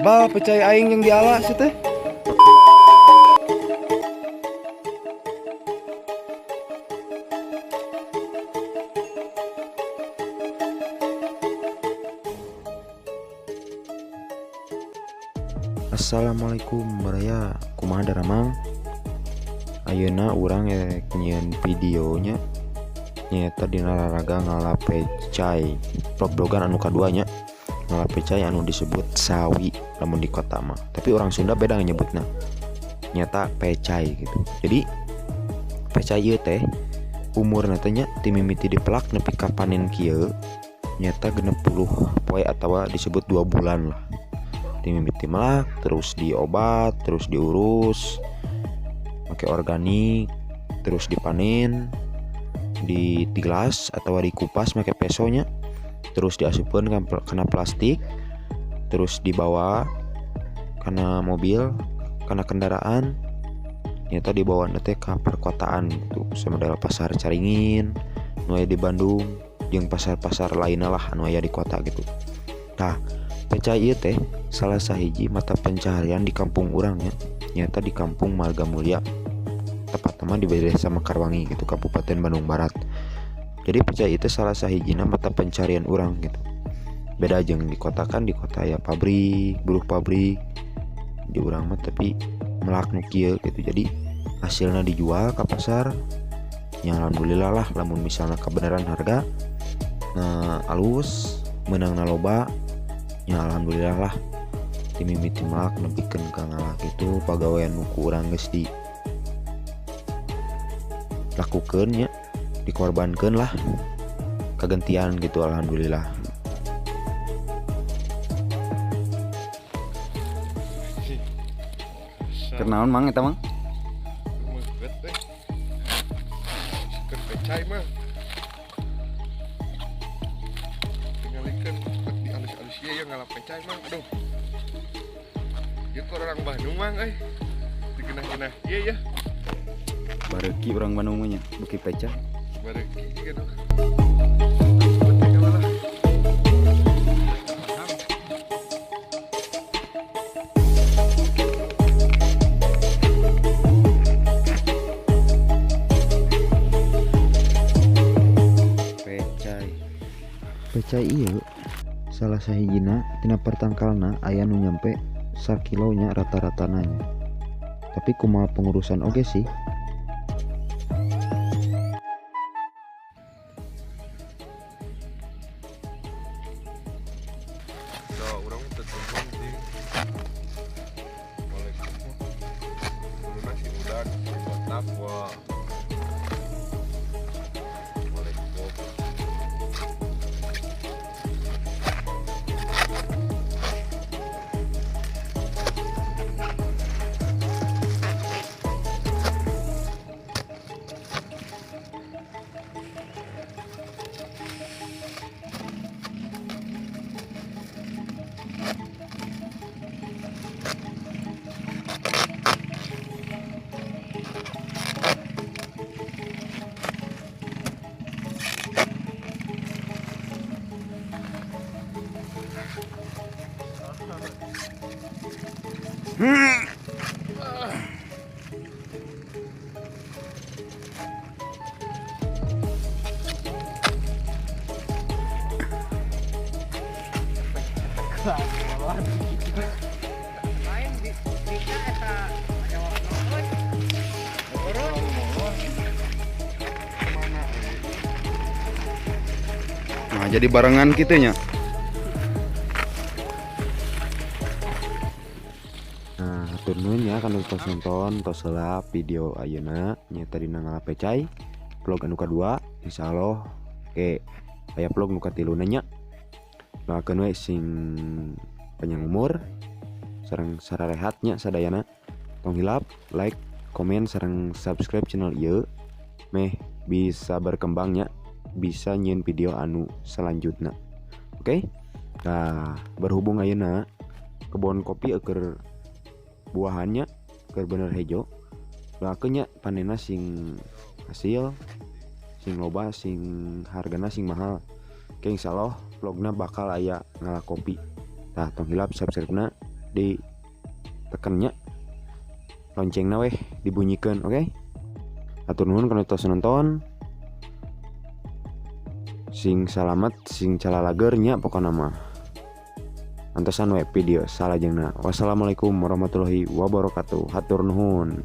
Bah, pecai aing yang diala sih teh. Assalamualaikum baraya, kumaha daramang? Ayeuna urang erek nyieun videonya nyaeta dina raraga ngala pecai vlog-vlogan anu kadua nya, ngala pecai anu disebut sawi lamun di kota mah, tapi orang Sunda beda nyebutna, nyata pecai gitu. Jadi pecai ieu teh umurna teh nya ti mimiti dipelak nepi ka panen kieu nyata 60 poe atawa disebut 2 bulan lah. Ti mimiti melak terus diobat, terus diurus pakai organik, terus dipanen, ditilas atau dikupas pakai pesonya, terus diasupkeun kana plastik, terus dibawa kana mobil, kana kendaraan, nyata dibawa teh ka perkotaan gitu, semodel pasar Caringin nu aya di Bandung jeung pasar-pasar lainnya lah anu aya di kota gitu. Tah, pecai ieu teh salah sahiji mata pencaharian di kampung urang nya, nyata di kampung Marga Mulya, tepatnya mah di desa Mekarwangi gitu, Kabupaten Bandung Barat. Jadi pecai itu salah sahijina mata pencarian urang gitu. Beda jeung di kota kan, di kota ya pabrik, buruh pabrik, di urang mah tapi melak nu kieu gitu. Jadi hasilnya dijual ke pasar ya, alhamdulillah lah lamun misalnya kebenaran harga nah alus, menang loba ya, alhamdulillah lah. Ti mimiti melak nepikeun ka ngalah gitu, pagawean nu ku urang geus di lakukeun nya, dikorbankeun lah kagentian gitu, alhamdulillah. Kenaon mang eta mang? Meukeut teh. Sikeun pecai mah. Tingalikeun di alus-alus ieu ya ngala pecai mah. Aduh. Ieu keur orang Bandung mang euy. Digenah-genah ieu ya. Bareuki urang Bandung mah nya, beuki pecai. Bareuki juga tuh. Pecai. Pecai ieu salah sahijina tina pertangkalna aya nu nyampe sakilonya rata-ratana nya. Tapi kumaha pengurusan oge sih. Da urang teu tungtung sih. Waalaikumsalam. Nasi udang, botak, wah. Waalaikumsalam. Nah, jadi barengan kitu nya. Nah, hatur nuhun ya kana tos nonton, tos heula video ayeuna nyaeta dina ngala pecai vlog anu kadua, insyaallah ke aya vlog nu katiluna nya. Doakeun we sing panjang umur sareng sararehat nya sadayana. Tong hilap like, komen sareng subscribe channel ieu meh bisa berkembangnya, bisa nyieun video anu selanjutna. Oke? Nah, berhubung ayeuna kebon kopi eueur buahannya keur bener hejo, doakeun nya panenna sing hasil, Sing loba, sing hargana sing mahal. Oke, insyaallah vlogna bakal aya ngala kopi. Tah, tong hilap subscribe-na di tekannya loncengna weh dibunyikeun, oke? Hatur nuhun kana tos nonton. Sing salamet, sing calalager nya pokona mah. Antosan we video salajengna. Wassalamualaikum warahmatullahi wabarakatuh. Hatur nuhun.